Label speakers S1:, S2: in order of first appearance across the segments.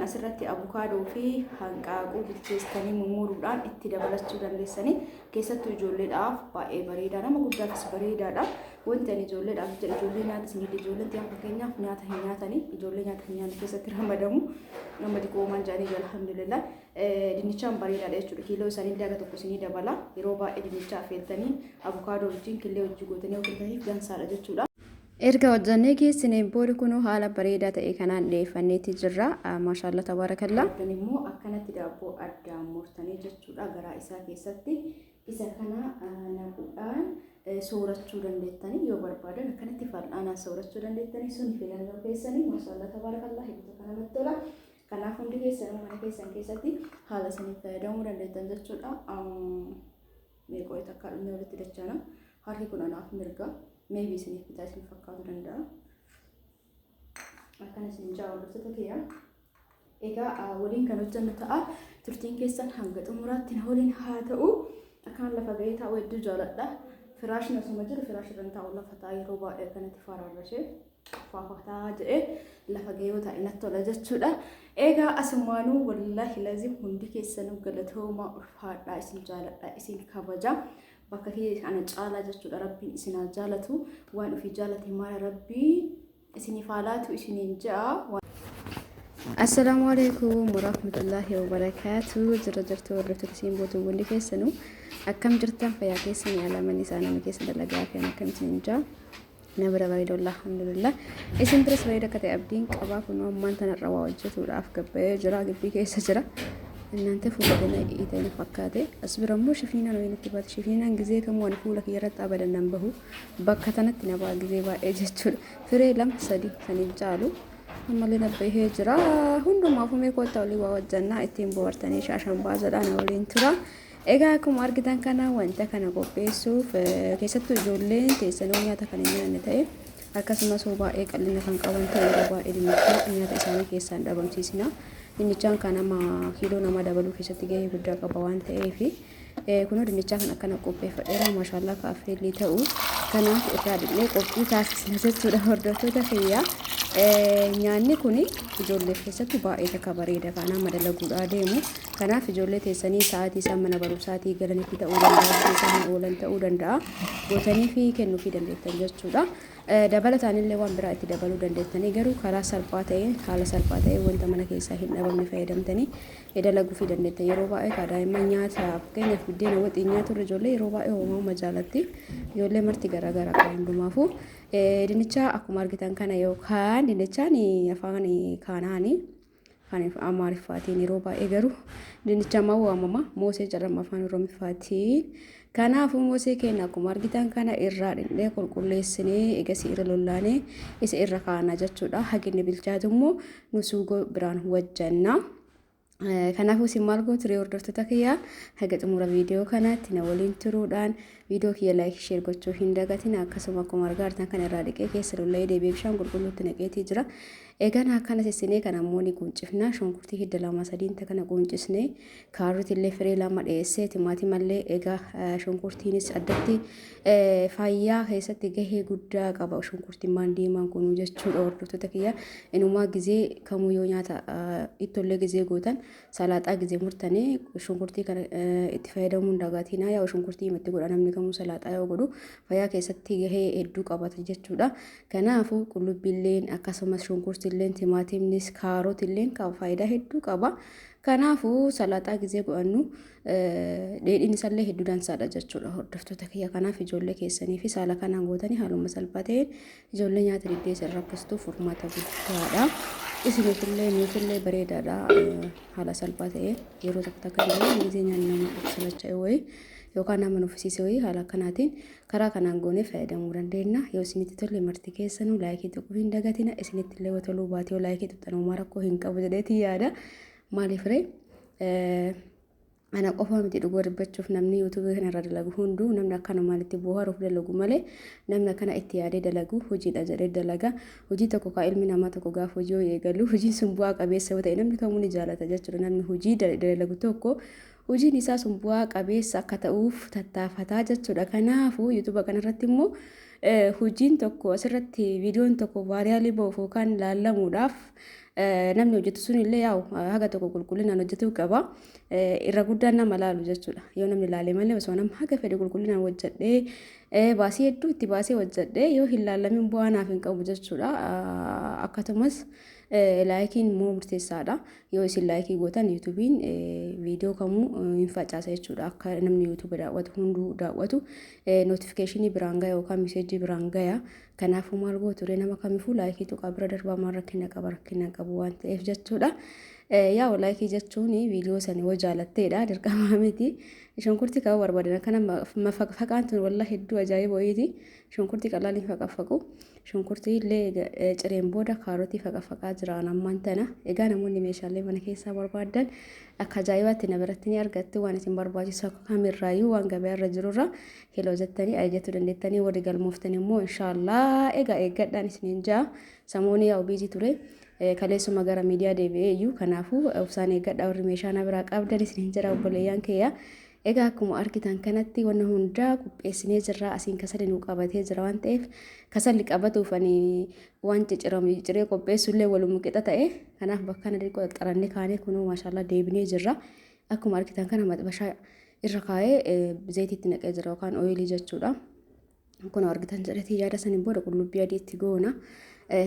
S1: Asirratti abukaadoo fi hanqaaquu bilcheessitanii mummuruudhaan itti dabalachuu dandeessanii. Keessattuu ijoolleedhaaf baay'ee bareedaa, nama guddaafis bareedaadha. Wanti ani ijoolleedhaaf jedhu, ijoollee nyaata isin, ijoolleen tiyaa fakkeenyaaf nyaata hin nyaatanii, ijoollee nyaata hin nyaanne keessatti ramadamu. Nama xiqqoomaan jedhanii, alhamdulillah. Dinnichaan bareedaadha jechuudha. Kiiloo isaanii illee aga tokko isinii dabala. Yeroo baay'ee dinnicha affeeltanii abukaadoo wajjin killee hojii gootanii hojjetaniif dansaadha jechuudha.
S2: Erga hojjannee geessineen booda kunoo haala bareedaa ta'e kanaan dhiyeeffanneeti jirra. Maashaallah, tabaarakallaa.
S1: Kan immoo akkanatti daabboo addaan murtanii jechuudha, garaa isaa keessatti isa kana naquudhaan soorachuu dandeettanii, yoo barbaadan akkanatti fal'aanaan soorachuu dandeettanii, sun filannoo keessanii. Maashaallah, tabaarakallaa, hedduu kana namatti tola. Kanaaf hundi keessanuu mana keessan keessatti haala saniin fayyadamuu dandeettan jechuudha. Meeqoo takkaa dhumee walitti dachaana. Harki kun anaaf mirga. Maybe isiniif bitaa isin fakkaatu danda'a. Akkana isin jaa, hordoftoota kiyya. Egaa waliin kan hojjennu ta'a. Turtiin keessan hanga xumuraatti na waliin haa ta'u. Akkaan lafa ga'ee taa'u hedduu jaaladha. Firaashni osuma jiru firaash irra taa'u, lafa ta'a yeroo baay'ee akkanatti faraarrashee faafataa jedhee lafa ga'ee yoo taa'e natti tola jechuudha. Egaa asumaanuu wallaahi lazim hundi keessanuu galatoomaa, ulfaadhaa, isin jaaladha, isin kabaja. Bakka kee ana caalaa jechuudha, rabbiin isin haa jaalatu, waan ofii jaalate mara rabbiin isiniif haa laatu isiniin ja'a.
S2: Assalaamu alaikum warahmatullahi wabarakaatu. Jira jirtu, hordoftoota isiin bootuu hundi keessanuu, akkam jirtan? Fayyaa keessanii? Alaman isaa nama keessa dalagaa fi akkam isiniin ja'a? Na bira bareeda, alhamdulillah. Isin biras bareeda akka ta'e abdiin qabaa. Kunoo ammaan tanarra waa hojjetuudhaaf gabbayee jira, gibbii keessa jira. Innante fuula gana dhiitee na fakkaate. As bira immoo shifiinaan wayii natti baate. Shifiinaan gizee kamuu ani fuula kiyya irratti abadan nan bahu. Bakka tanatti na ba'a gizee baay'ee jechuudha. Firee lama sadi saniin caalu. Ammallee na bahee jira. Hundumaafuu mee kottaa olii waa hojjannaa, ittiin bohaartanii shaashan baasadha, na waliin tura. Egaa akkuma argitan kana wanta kana qopheessuuf, keessattuu ijoolleen teessanoo nyaata kan hin nyaanne ta'e, akkasumas hoo baay'ee qal'ina kan qaban ta'e, yeroo baay'ee dinnicha nyaata isaanii keessaan dhabamsiisina. Dinnichaan kan nama kiiloo namaa dabaluu keessatti gahee guddaa qaba waan ta'eef, kunoo dinnichaa kan akkana qopheeffadheera, maashaallaa, ka affeellii ta'u. Kanaaf irraa dhiqnee qophii taasisna jechuudha, hordoftoota kiyya. Nyaanni kun ijoolleef keessatti baay'ee takka bareeda kan nama dalaguudhaa deemu. Kanaaf ijoollee teessanii sa'aatii isaan mana barumsaatii galanitti ta'uu danda'a, isaan oolan ta'uu danda'a. Gootanii fi kennuufii dandeettan jechuudha. Dabalataan illee waan biraa itti dabaluu dandeettanii, garuu karaa salphaa ta'een, haala salphaa ta'een, wanta mana keessaa hin dhabamne fayyadamtanii dalaguufii dandeettan. Yeroo baay'ee kaa daa'imman nyaata, fakkeenyaaf buddeena waxii nyaatu irra ijoollee yeroo baay'ee homaa jaalatti. Ijoollee marti garaagaraa qaba hundumaafuu. Dinnicha akkuma argitan kana, yookaan dinnichaan afaan kaanaanii afaan Amaariffaatiin yeroo baay'ee garuu dinnicha ammaa waamama, moosee jedhama afaan Oromiffaatiin. Kanaafuu moosee keenya akkuma argitan kana irraa dhindhee qulqulleessinee, egasii irra lollaanee isa irra kaana jechuudha. Haginni bilchaatu immoo nu suugoo biraan wajjanna. Kanaafuu isin maal gootu ree, hordoftoota kiyyaa? Haga xumura viidiyoo kanaatti na waliin turuudhaan viidiyoo kiyya like, share gochuu hin dagatin. Akkasuma akkuma argaa jirtan kana irraa dhiqee keessa lolla'ee deebi'ee bishaan qulqulluutti naqeetii jira. Egaan akkana sissinee kana immoo ni quncifna. Shunkurtii hidda lama sadiin kana quncisnee, kaarotii illee firee lama dhiyeessee, timaatimallee. Egaa shunkurtiinis addatti fayyaa keessatti gahee guddaa qaba, shunkurtiin maan diimaan kunuu jechuudha, hordoftoota kiyya. Inumaa gizee kamuu yoo nyaata ittollee gizee gootan, salaaxaa gizee murtanii, shunkurtii kana itti fayyadamuun dagatinaa. Yaa shunkurtii itti godha namni kamuu salaaxaa yoo godhu, fayyaa keessatti gahee hedduu qabata jechuudha. Kanaafuu qullubbiilleen, akkasumas shunkurtiilleen, timaatimnis, kaarotilleen faayidaa hedduu qaba. Kanaafuu salaaxaa gizee godhannu dheedhiin isaallee hedduu dansaadha jechuudha, hordoftoota kiyya. Kanaaf ijoollee keessanii fi saala kanaan gootanii haaluma salphaa ta'een ijoollee nyaata diddee isin rakkistuuf furmaata guddaadha. Isiniifillee nuufillee bareedaadha, haala salphaa ta'een yeroo takka takka illee gizee nyaanni nama salacha'e wayii yookaan nama nuffisiise wayii, haala akkanaatiin karaa kanaan goonee fayyadamuu dandeenya. Yoo isinitti tolle marti keessanuu like tuquu hin dagatina. Isinitti illee yoo toluu baate, yoo like tuqxan homaa rakkoo hin qabu jedheetii yaada. Maaliif ree? Ana qofa miti, dhugoo dubbachuuf namni yuutuubii kanarra dalagu hunduu namni akkanumaan itti bohaaruuf dalagu malee, namni akkana itti yaadee dalagu hojiidha jedhee dalaga. Hojii tokko kaa ilmi namaa tokko gaafa hojii yoo eegalu, hojiin sun bu'aa qabeessa yoo ta'e namni kamuu ni jaalata jechuudha. Namni hojii dalagu tokko hojiin isaa sun bu'aa qabeessa akka ta'uuf tattaafataa jechuudha. Kanaafuu yuutuuba kanarratti immoo Hojiin tokko asirratti viidiyoon tokko vaariyaalii ba'uuf yookaan laallamuudhaaf namni hojjetu sun illee yaa'u haga tokko qulqullinaan hojjetuu qaba. Irra guddaan nama laalu jechuudha. Yoo namni laale malee osoo nama haga fedhe qulqullinaan hojjedhee baasii hedduu itti baasee hojjedhee yoo hin laallamin bu'aa naaf hin qabu jechuudha. Akkasumas laayikiin immoo murteessaadha. Yoo isin laayikii gootan yuutuubiin viidiyoo kamuu hin facaasa jechuudha. Akka namni yuutuuba daawwatu hunduu daawwatu nootifikeeshinii biraan gaya yookaan miseejii biraan gaya. Kanaafuu maal gootu nama kamiifuu laayikii tuqaa bira darbaa maal rakkina qaba rakkina qabu waan ta'eef jechuudha. Yaa laayikii jechuun viidiyoo sana yoo jaalatteedha dirqamaa miti. Shunkurtii qaba barbaadan akkana mafaqfaqaan tun wallah hedduu ajaa'iba wayiiti. Shunkurtii qalaaliin faqaffaqu. Shunkurtii illee cireen booda kaarotii faqaffaqaa jira ammaan tana. Egaa namoonni meeshaalee mana keessaa barbaadan akka ajaa'ibaatti na biratti ni argattu waan isin barbaachisu akka kamirraayyuu waan gabaa irra jirurra heloo jettanii ajajachuu dandeettanii warri galmooftan immoo inshaallah egaa eeggadhaan isiniin jaa samoonii yaa biizii ture. Kaleessuma gara miidiyaa deebi'ee iyyuu kanaafuu obsaan eeggadhaa warri meeshaa na biraa qabdan isiniin jedha obboleeyyan kiyya. Egaa akkuma argitan kanatti wanna hundaa qopheessinee jirra asiin kasalli nu qabatee jira waan ta'eef kasalli qabatuuf ani waan cicciramu cicciree qopheessullee waluma qixa ta'e kanaaf bakka kana xiqqoo xaxxarannee kaanee kunoo maashaallaa deebinee jirra. Akkuma argitan kana maxbashaa irra kaa'ee zayitiitti naqee jira yookaan ooyilii jechuudha. Kun argitan jedhetii yaada saniin booda qullubbii adii itti goona.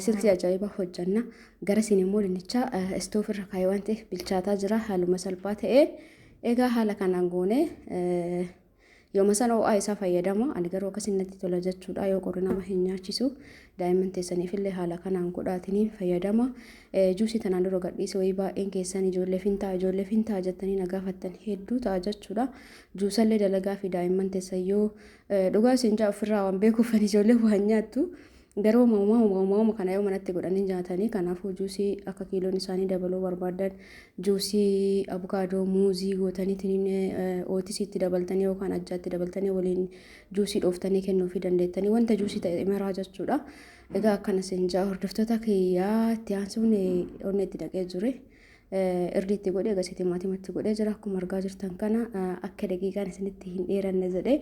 S2: Silsii ajaa'ibaa hojjanna. Gara siin immoo dinnicha istoof irra kaa'ee waan ta'eef bilchaataa jira haaluma salphaa ta'een. Egaa haala kanaan goone yooma sana ho'aa isaa fayyadama. Ani garuu akkasiin natti tola jechuudha. Yoo qorri nama hin nyaachisu daa'imman teessaniif illee haala kanaan godhaatiniin fayyadama. Juusii tanaan dura gadhiise wayii baay'een keessan ijoolleef hin ta'a ijoolleef hin ta'a jettanii na gaafattan hedduu ta'a jechuudha. Juusallee dalagaa fi daa'imman teessan yoo dhugaa isin jaa ofirraa waan beekuuf ijoollee waan nyaattu. Garuu uumama kana yoo manatti godhanii nyaatanii kanaafuu juusii akka kiiloon isaanii dabaluu barbaadan juusii abukaadoo muuzii gootaniitiin ootisiitti dabaltanii yookaan ajjaatti dabaltanii waliin juusii dhooftanii kennuufii dandeettanii wanta juusii ta'e maraa jechuudha. Egaa akkana isin jaa hordoftoota kiyyaa itti aansuun onnee itti dhaqee ture. Irri itti godhee gasii timaatimatti godhee jira akkuma argaa jirtan kana akka daqiiqaan isinitti hin dheeranne jedhee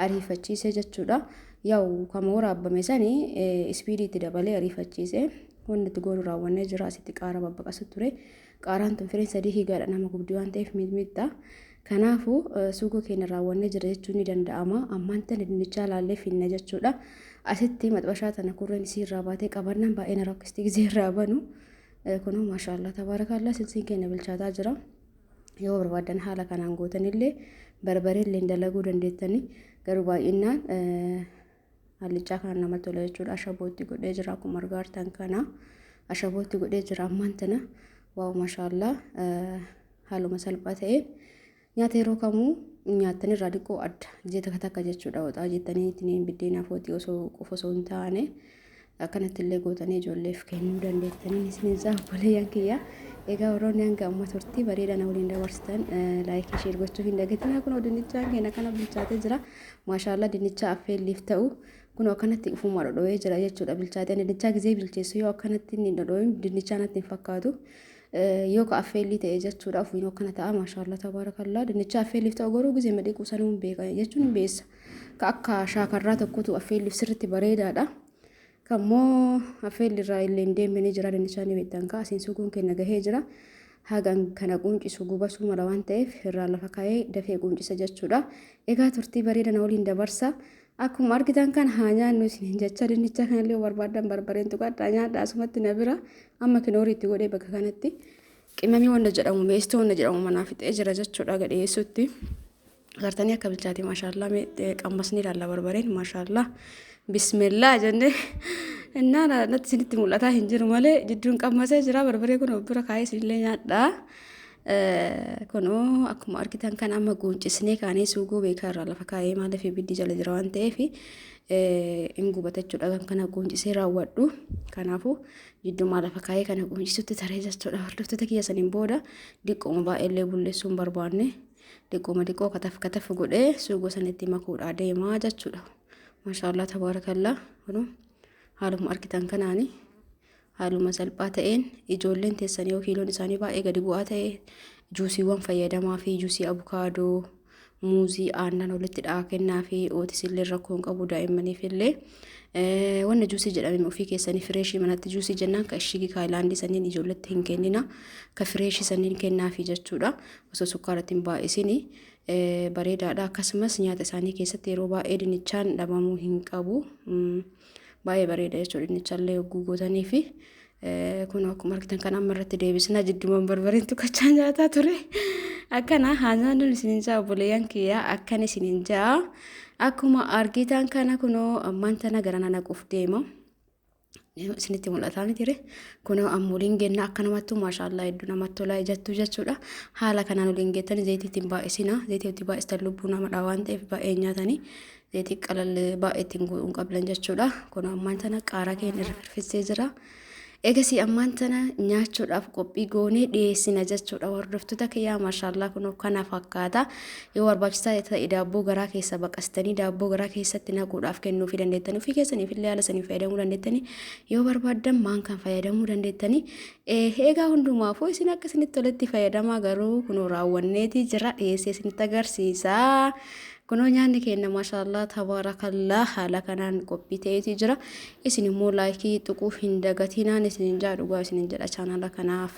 S2: ariifachiise jechuudha. Yaa'u kama waraabbame sanii ispiidii itti dabalee ariifachiise wanti itti goonu raawwannee jira asitti qaaraa babbaqasu ture. Qaaraan tun fireen sadii hiigaadha nama gubdii waan ta'eef miidha. Kanaafuu suuqoo keenya raawwannee jira jechuun ni danda'ama. Ammaan tana dinnichaa laallee finna jechuudha. Asitti maxbashaa tana kurreen isii irraa baatee qabannaan baay'ee na rakkisti gizee irraa banu. Kunoo maashaallah tabaarakallaa silsiin keenya bilchaataa jira. Yoo barbaadan haala kanaan gootanillee barbaree illee dalaguu dandeettanii garuu baay'inaan hallichaa kana namatti tola jechuudha. Ashabootti godhee jira akkuma argaa jirtan kana. Ashabootti godhee jira ammaan tana. Waaw maashaallah haaluma salphaa ta'een nyaata yeroo kamuu nyaattan irraa xiqqoo adda jee takka takka jechuudha. Waxaa jettanii ittiin biddeenaaf hootii osoo qofa osoo hin taane akkanatti illee gootanii ijoolleef kennuu dandeettanii isin obboleeyyan kiyya. Egaa warroonni hanga amma turtii bareedaa na waliin dabarsitan laayikii sheer gochuu hin dagatinaa. Kunoo dinnichaan keenya kana bilchaatee jira. Maashaallaa dinnicha affeelliif ta'u kunoo akkanatti ufuma dhodhoo'ee jira jechuudha bilchaatee. Dinnichaa gizee bilcheessu yoo akkanatti hin dhodhoo'in dinnichaa natti hin fakkaatu. Yoo ka affeellii ta'e jechuudha ofiin akkana ta'a maashaallaa tabaarakallaa. Dinnicha affeelliif ta'u garuu gizee madiquu sanuu hin beeka jechuun hin beessa. Ka akka shaakarraa tokkotu affeelliif sirriitti bareedaadha. Kammoo affeelli irraa illee hin deemne ni jira dinnichaa ni beektan ka asiin suuquun keenya gahee jira. Hagan kana quncisu gubasuu mala waan ta'eef irraa lafa kaa'ee dafee quncisa jechuudha. Egaa turtii bareeda na waliin dabarsa. Akkuma argitan kan haa nyaannu isin jecha dinnicha kanallee barbaadan barbareen tuqadhaa nyaadhaa asumatti na bira amma kinoorii itti godhee bakka kanatti qimamii wanta jedhamu meestuu wanta jedhamu manaa fixee jira jechuudha gadhiyeessutti. Agartanii akka bilchaate maashaallaa qammasni ilaalla barbareen maashaallaa bismillaa jennee innaa natti isinitti mul'ataa hin jiru malee jidduun qammasee jira barbaree kun of bira kaa'ee isinillee nyaadhaa. Kunoo akkuma argitan kan amma guuncisnee kaanee suugoo beekaa irraa lafa kaa'ee maaliif ibiddi jala jira waan ta'eef hin gubata jechuudha kan kana guuncisee raawwadhu. Kanaafuu jidduumaa lafa kaa'ee kana guuncisutti taree jechuudha. Hordoftoota kiyya saniin booda diqqooma baay'eellee bulleessuu hin barbaanne diqqooma diqqoo kataf kataf godhee suugoo sanitti makuudhaa deemaa jechuudha. Maashaallah tabaarakallaa kunoo haaluma argitan kanaani. Haaluma salphaa ta'een ijoolleen teessan yoo kiiloon isaanii baay'ee gadi bu'aa ta'e juusiiwwan fayyadamaa fi juusii abukaadoo Muuzii aannan walitti dhahaa kennaa fi ootis illee rakkoo hin qabu daa'immaniif illee. Wanna juusii jedhame ofii keessanii fresh manatti juusii jennaan ka ishigii kaayilaandii saniin ijoolletti hin kennina. Ka fresh saniin kennaafi jechuudha. Osoo sukkaaratti hin baay'isini. Bareedaadha. Akkasumas nyaata isaanii keessatti yeroo baay'ee dinnichaan dhabamuu hin qabu. Baay'ee bareeda jechuudha dinnichallee yogguu gootanii fi kun akkuma argitan kan amma irratti deebisna jidduumaan barbareen tuqachaa nyaataa ture. Akkana haa nyaannuun isiniin jaa obboleeyyan kiyyaa akkan isiniin jaa akkuma argitan kana kunoo ammaan tana gara naquuf deema. Isinitti mul'ataa miti kunoo amma waliin genna akka namattu maashaallah hedduu namatti tolaa ijattuu jechuudha. Haala kanaan waliin geettan zayitii ittiin baay'isina. Zayitii itti baay'istan lubbuu namadha waan ta'eef baay'ee nyaatanii zayitii qalal baay'ee ittiin guutuun qabdan jechuudha. Kunoo ammaan tana qaaraa keenya irra firfissee jira. Egasii ammaan tana nyaachuudhaaf qophii goonee dhiyeessina jechuudha. Hordoftoota kiyyaa maashaallaa kunoo kana fakkaata. Yoo barbaachisaa ta'e daabboo garaa keessa baqastanii daabboo garaa keessatti naquudhaaf kennuufii dandeettanii ofii keessaniif illee haala saniin fayyadamuu dandeettanii yoo barbaaddan maan kan fayyadamuu dandeettanii. Egaa hundumaafuu isin akka isinitti toletti fayyadamaa garuu kunoo raawwanneetii jira dhiyeessee isinitti agarsiisa. Kunoo nyaanni keenya maashaallah tabaarakallaa haala kanaan qophii ta'eetii jira. Isin immoo like tuquu hin dagatinaan isinin jaa dhugaa isinin jedha chaanala kanaaf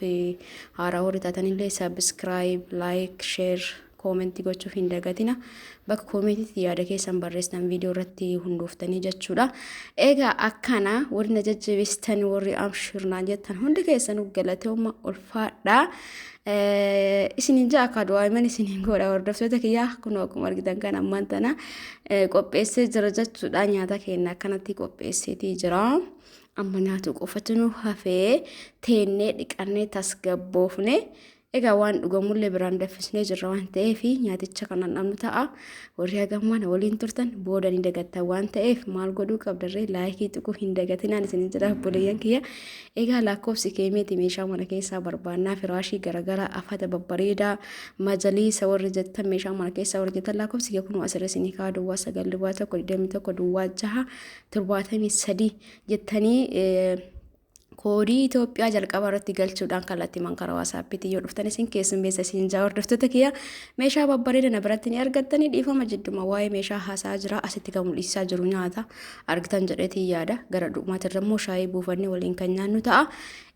S2: haaraa warri taatanillee subscribe, like, share, comment gochuuf hin dagatina. Bakka koomentiitti yaada keessan barreessitan viidiyoo irratti hundooftanii jechuudha. Egaa akkana warri na jajjabeessitan warri amshirnaan jettan hundi keessanuu galatooma ulfaadha. Isinin jaa akka du'aa'iman isinin godha hordoftoota kiyyaa kun akkuma argitan kan ammaan tana qopheessee jira jechuudha. Nyaata keenya akkanatti qopheesseetii jira. Amma nyaatu qofatu nu hafee teennee dhiqannee tasgabboofne. Egaa waan dhugamullee biraan danfisnee jirra waan ta'eef nyaaticha kanaan dhabnu ta'a. Warri hagammaan waliin turtan booda ni dagattan waan ta'eef maal godhuu qabdarree like tuquu hin dagatinaan isin jira obboleeyyan kiyya. Egaa lakkoofsi keemeeti meeshaa mana keessaa barbaannaa firaashii garaagaraa afata babbareedaa majaliisa warri jettan meeshaa mana keessaa warri jettan lakkoofsi kee kunuu asirra isinii kaa 09 01 21 06 73 jettanii koodii Itoophiyaa jalqaba irratti galchuudhaan kallattii mankara waasaappiitti yoo dhuftan isin keessummeessa isin jaa hordoftoota kiyya meeshaa babbareeda na biratti ni argattanii dhiifama jidduma waa'ee meeshaa haasaa jira asitti kan mul'isaa jiru nyaata argitan jedheetii yaada gara dhumaatirra immoo shaayii buufannee waliin kan nyaannu ta'a.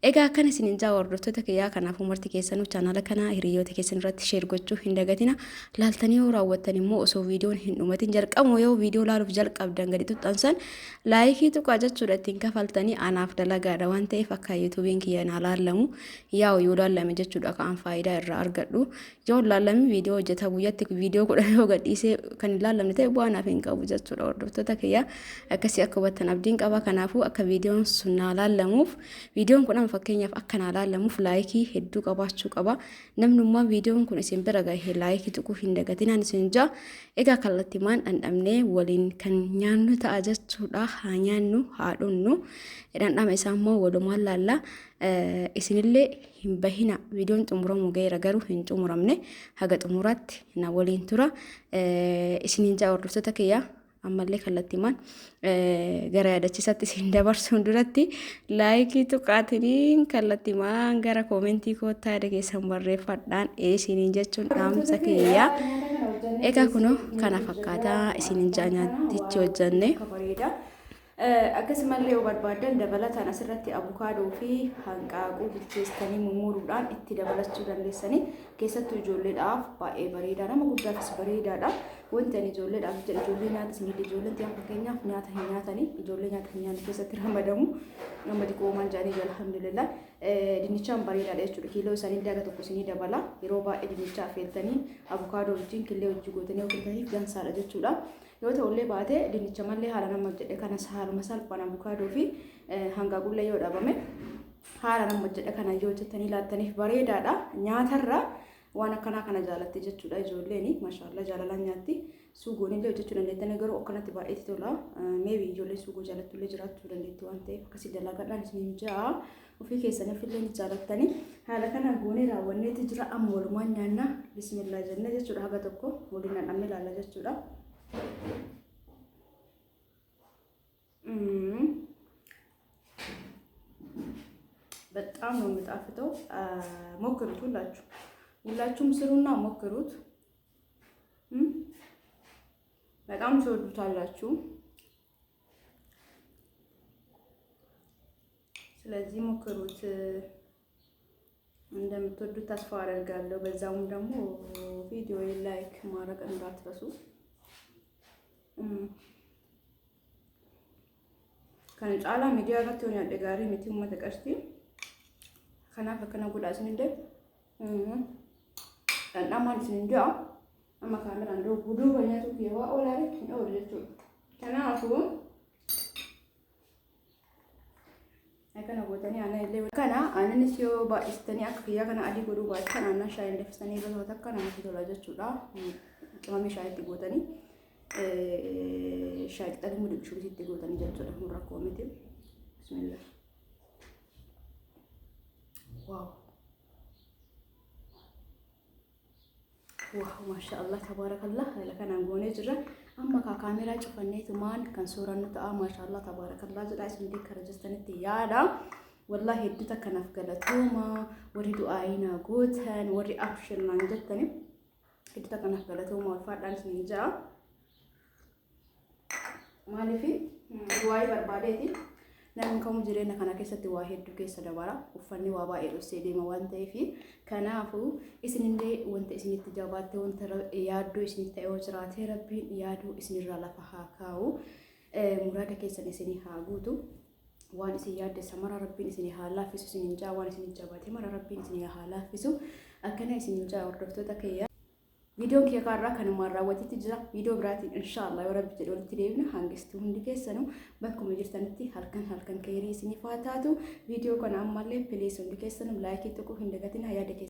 S2: Egaa akkana isin jaa hordoftoota kiyyaa kanaafuu marti keessanuu chaanaala kana hiriyoota keessan irratti share gochuu hin dagatina. Laaltanii yoo raawwattan immoo osoo viidiyoon hin dhumatin jalqabu yoo viidiyoo laaluuf jalqabdan gadi tuxxansan like tuqaa jechuudha ittiin kafaltanii anaaf dalagaadha waan ta'eef akka yuutuubiin kiyya naa laallamu yaa'u yoo laallame jechuudha ka'an faayidaa irraa argadhu. Yoo laallame viidiyoo hojjeta guyyatti viidiyoo 10 yoo gadhiisee kan hin laallamne ta'e bu'aa naaf hin qabu jechuudha hordoftoota kiyya akkasii akka hubattan abdiin qaba. Kanaafuu akka viidiyoon sun naa laallamuuf viidiyoon kun amma fakkeenyaaf akka naa laallamuuf like hedduu qabaachuu qaba. Namnummaa viidiyoon kun isin bira gahe like tuquu hin dagatinaan isin jaa. Egaa kallattimaan dhandhamnee waliin kan nyaannu ta'a jechuudha. Haa nyaannu haa dhunnu. Dhandhama isaa immoo walumaan laalla. Isinillee hin bahina viidiyoon xumuramu gaheera garuu hin xumuramne haga xumuraatti na waliin tura. Isiniin jaa hordoftoota kiyyaa ammallee kallattimaan gara yaadachiisaatti isin dabarsuun duratti like tuqaatiniin kallattimaan gara koomentii koottaa yaada keessan barreeffadhaan isiniin jechuun dhaamsa kiyyaa. Egaa kunoo kana fakkaataa isiniin jaa nyaatichi hojjenne.
S1: Akkasumallee yoo barbaaddan dabalataan asirratti abukaadoo fi hanqaaquu bilcheessitanii mummuruudhaan itti dabalachuu dandeessanii keessattuu ijoolleedhaaf baay'ee bareedaa nama guddaafis bareedaadha. Wanti ani ijoolleedhaaf jedhu ijoollee nyaata isin ijoolleen tiyan fakkeenyaaf nyaata hin nyaatanii ijoollee nyaata hin nyaanne keessatti ramadamu nama diqoomaan jedhanii alhamdulillah dinnichaan bareedaadha jechuudha. Kiiloo isaanii daga tokko isinii dabala yeroo baay'ee dinnicha affeeltanii abukaadoo wajjin killee hojii gootanii yoo kennitaniif dansaadha jechuudha. Yoo ta'ullee baate dinnicha mallee haala nama hojjedhe kanas haaluma salphaan abukaadoo fi hanqaaqullee yoo dhabame haala nama hojjedhe kana yoo hojjettanii laattaniif bareedaadha. Nyaatarra waan akkanaa kana jaalatti jechuudha ijoolleen maashaallah jaalalaan nyaatti. Suugoon illee hojjechuu dandeettanii garuu akkanatti baay'eetti tola. Maybe ijoolleen suugoo jaalattullee jiraachuu dandeetti waan ta'eef akkasii dalagaadhaan isin ja'a. Ofii keessaniif illee ni jaalattanii haala kana goonee raawwanneeti jira amma walumaan nyaanna bismillaa jennee jechuudha haga tokko waliin dhandhamne ilaalla jechuudha. በጣም ነው የሚጣፍጠው። ሞክሩት፣ ሁላችሁ ሁላችሁም ስሩና ሞክሩት። በጣም ትወዱታላችሁ። ስለዚህ ሞክሩት፣ እንደምትወዱት ተስፋ አደርጋለሁ። በዛውም ደግሞ ቪዲዮ like ማድረግ እንዳትረሱ። Kana caalaa miidiyaa irratti yoo nyaadhe gaarii miti uummata qashtii. Kanaaf akkana godhaa isinillee dhandhamaan isin ja'a. Amma kaameraan duuba nyaatu kiyya waa oolaa hin oolu jechuudha. Kanaafuu akkana gootanii aannan illee kana aannanis yoo baay'istanii akka kiyyaa kana adii godhuu baattan aannan shaayii danfistanii irra takka namatti tola jechuudha. Qimamii shaayitti gootanii shaayii qixxalii mudhiqshuusitti gootanii jechuudha. Kun rakkoo miti. Bismillah. Wow. Wow, maashaallah, tabaarakallah. Haala kanaan goonee jirra. Amma kaa kaameraa cufanneetumaan kan soorannu ta'a. Maashaallah, tabaarakallah jedha isin kara jirtanitti yaada. Wallahi hedduu takka naaf galatooma. Warri du'aayii naa gootan, warri abshir naan jettani. Hedduu takka naaf galatooma, ulfaadhaan isin ja'a. Maaliif du'aayii barbaadeeti. Namni kamuu jireenya kana keessatti waa hedduu keessa dabara. Uffanni waa baay'ee dhossee deema waan ta'eef, kanaafuu isinillee wanta isinitti jabaatte, wanta yaaddoo isinitti ta'e yoo jiraate, Rabbiin yaaduu isinirraa lafa haa kaa'u. Muraada keessan isinii haa guutu. Waan isin yaaddessa mara Rabbiin isinii haa laaffisu isinin jaa, waan isin jabaate mara Rabbiin isinii haa laaffisu. Akkana isinin jaa, hordoftoota kiyya. Viidiyoon kiyya kaarraa kanumaan raawwatetti jira. Viidiyoo biraatiin inshaallah yoo Rabbi jedhe walitti deebina. Hangistuu hundi keessanuu bakkuma jirtanitti halkan halkan keerii isiniif haa taatu. Viidiyoo kana ammallee please hundi keessanuu like tuquu hin dagatina yaada keessan.